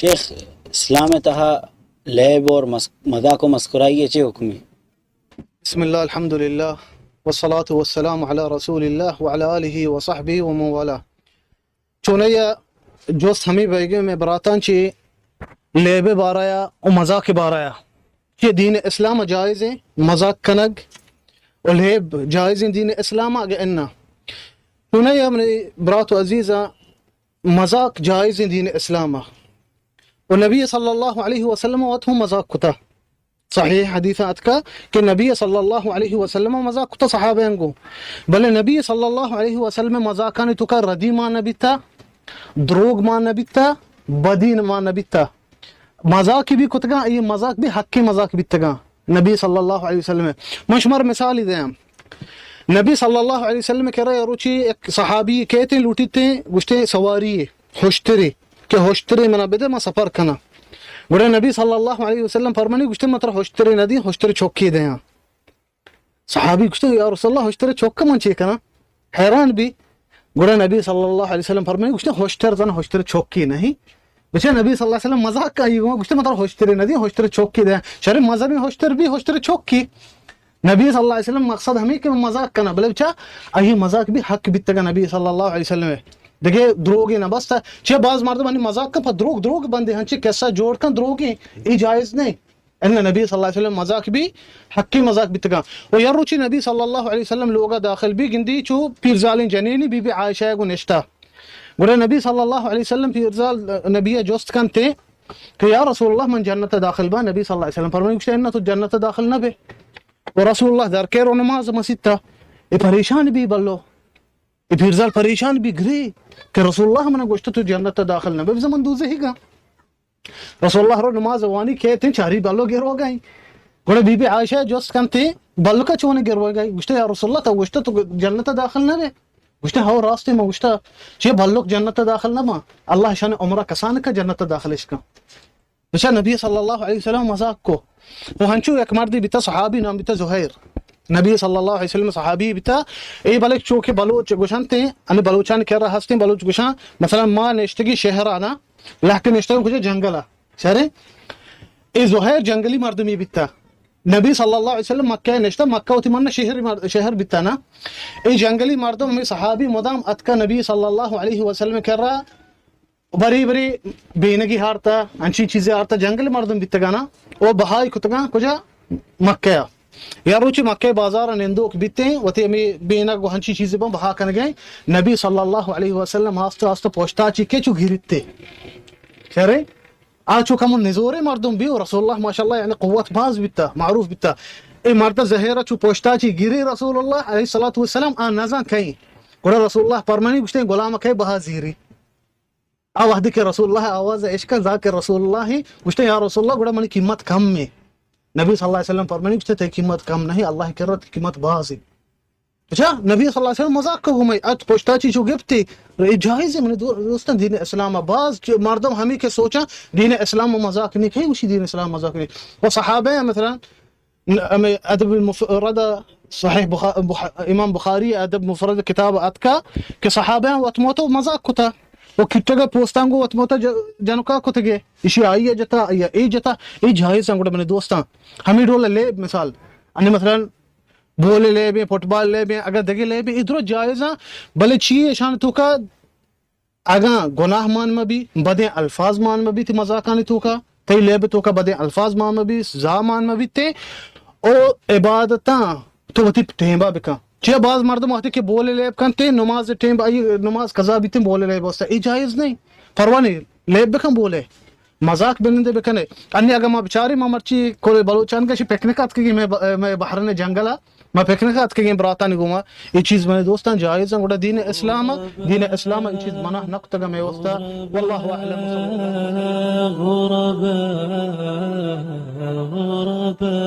شیخ، اسلام ءِ تہا لیب اور مس-، مذاق و مسکرائی ءِ چے حکم ایں؟ بسم اللہ، الحمدللہ، والصلاة والسلام علی رسول اللہ وعلی آلہ وصحبہ ومن والاه۔ چونایا جست ہمے بیگیں مئے براتاں چہ لیب ءِ بارہ ءَ و مذاق ءِ بارہ ءَ۔ چہ دین اسلام ءَ جائز ایں مذاق کنگ و لیب جائز ایں دین اسلام ءَ اگہ اناں؟ چونایا منی برات و عزیزاں، مذاق جائز ایں دین اسلام ءَ۔ و نبی صلی اللہ علیہ وسلم ءَ وت ہم مذاق کتا۔ صحیح حدیث ءَ اتکا کہ نبی صلی اللہ علیہ وسلم ءَ مذاق کتا صحابیاں گوں۔ بلے نبی صلی اللہ علیہ وسلم ءِ مذاقانی توکا ردی مان نہ بیتا، دروگ مان نہ بیتا، بدی مان نہ بیتا۔ مذاق بھی کتگاں، اے مذاق بھی حقی مذاق بیتگاں نبی صلی اللہ علیہ وسلم ءَ۔ من شمار مثال دیاں۔ نبی صلی اللہ علیہ وسلم ءِ کرا روچی یک صحابی کیتیں لوٹیتیں، گوشتے سواری ہشترے کہ ہشترے منا بدے، ما سفر کناں۔ گڑا نبی صلی اللہ علیہ وسلم فرمانی، گوشتے، من ترا ہشترے نہ دیں، ہشترے چوکی دیاں۔ صحابی گوشتے، یا رسول اللہ، ہشترے چوک من چے کناں؟ حیران بی۔ گڑا نبی صلی اللہ علیہ وسلم فرمانی، گوشتے، ہشتر زن ہشترے چوکی نہیں۔ بچے نبی صلی اللہ علیہ وسلم مذاق کا، یہ گوشتے، من ترا ہشترے نہ دیں، ہشترے چوکی دیاں۔ شر مذہبی ہشتر بھی، ہشترے چوکی۔ نبی صلی اللہ علیہ وسلم مقصد ہمیں کہ مذاق کنا، بلے بچا، اہی مذاق بھی حق بیتگا نبی صلی اللہ علیہ وسلم ءَ۔ دگہ دروگے نہ بستا۔ چہ باز مردم ہنی مذاق کن، پہ دروگ، دروگ بندے ہنچی قصہ جوڑ کن دروگیں، اے جائز نہیں۔ ان نبی صلی اللہ علیہ وسلم مذاق بھی حقی مذاق بیتگا۔ و یا روچی نبی صلی اللہ علیہ وسلم لوگا داخل بھی گندی چو پیرزالیں جنینی بی بی عائشہ گو نشتا۔ گڑا نبی صلی اللہ علیہ وسلم پیرزال نبی جست کنتے کہ یا رسول اللہ، من جنت داخل با؟ نبی صلی اللہ علیہ وسلم فرمانی، گوشتے، اناں تو جنت داخل نہ بے۔ و رسول اللہ در کے رو نماز مسیت تا۔ اے پریشان بی بلو۔ اے پیرزال پریشان بی گری کہ رسول اللہ منا گوشت تو جنت داخل نہ بے، بزاں من دوزہی گا۔ رسول اللہ رو نماز وانی کیتیں چاری بلو گروگا ایں۔ گڑا بی بی عائشہ جست کنتے، بلکا چونے گروگا ایں؟ گوشتے، یا رسول اللہ، تو گوشت تو جنت داخل نہ بے۔ گوشتے، ہو راستے من گوشتا، چے بلک جنت داخل نہ باں؟ اللہ شان عمرہ کسان کا جنت داخلش کن۔ بچا نبی صلی اللہ علیہ وسلم مذاق کو۔ و ہنچو یک مردی بیتا، صحابی نام بیتا زہیر۔ نبی صلی اللہ علیہ وسلم صحابی بیتا۔ اے بلک چو کہ بلوچ گوشنتے، ان بلوچان کرا ہستیں، بلوچ گوشاں، مثلاً ما نشتگی شہرانا، لہتے نشتگی کجا؟ جنگلا۔ شرے؟ اے زہیر جنگلی مردمی بیتا۔ نبی صلی اللہ علیہ وسلم مکہ نشتا، مکہ وتی من شہر مر-، شہر بیتا نا۔ اے جنگلی مردم ہمیں صحابی مدام اتکا نبی صلی اللہ علیہ وسلم کرا، بری بری بینگی ہارتا، انچی چیزیں ہارتا، جنگل مردم بیتگانا، او بہائی کتگاں کجا؟ مکہ ءَ۔ یا روچی مکہ بازار نندوک بیتیں، وتی ہمیں بینگ و ہنچی چیزیں بن بہا کنگیں۔ نبی صلی اللہ علیہ وسلم آست آست پوشتا چی کے چو گیریتے۔ شرے؟ آ چو کمو نزورے مردم بی و رسول اللہ ماشاءاللہ یعنی قوت باز بیتا، معروف بیتا۔ اے مرد زہیرہ چو پوشتا چی گیری رسول اللہ علیہ الصلوۃ والسلام آ نزان کہیں۔ گڑا رسول اللہ پرمانی گوشتے، غلام کئے بہا زیری؟ آ وہدے کہ رسول اللہ آواز اشکن، ذاکر رسول اللہ گوشتے، یا رسول اللہ، گڑا منی قیمت کم ہے۔ نبی صلی اللہ علیہ وسلم فرمانی، گوشتے، تئی قیمت کم نہیں، اللہ کرا تئی قیمت باز ہے۔ اچھا، نبی صلی اللہ علیہ وسلم مذاق کو گمائی، ات پشتا چی چو گپتے، اے جائز ہے۔ منی دو-، دوستان، دین اسلام باز چ-، مردم ہمیں کہ سوچا، دین اسلام مذاق نہیں کہیں، اسی دین اسلام مذاق نہیں۔ و صحابہ ہیں، مثلاً، ہمیں ادب المفرد، صحیح بخا-، بخ-، امام بخاری ادب مفرد کتاب اتکا کہ صحابہ وت موتو مذاق کتا، و کٹگا پوستانگو وت موتا ج-، جنکا کتگے، اشی آئی جتا، آئی اے جتا، اے جائز ہیں۔ گڑا منی دوستان، ہمیں ڈول لیب مثال، انی مثلاً بولے لیبیں، فٹبال لیبیں، اگر دگے لیبیں، اے درو جائز ہیں، بلے چی اشان توکا اگاں گناہ مان مہ بی، بدیں الفاظ مان مہ بی، تئی مذاقانی توکا، تئی لیب توکا بدیں الفاظ مان مہ بی، زا مان مہ بیتے، او عبادتاں تو وتی ٹیمبا بکن۔ چیا باز مردم وقتی کہ بولے لیب کنتے، نماز ٹیمبا، آئی نماز قضا بیتے، بولے لیب واسطہ، اے جائز نہیں۔ پرواہ نہیں، لیب بکن بولے، مذاق بنندے بکنے۔ انی اگاں ما بچارے، ما مرچی کل بلوچان کشی پکنک آتکگیں، مئے ب-، مئے بحرین جنگلا، ما پکنک اتکگیں براتانی گوما، اے چیز منی دوستان جائز ہیں، گڑا دین اسلام، دین اسلام اے چیز منع نہ کتگا مئے واسطہ۔ واللہ اعلم، صلی اللہ علیہ وسلم۔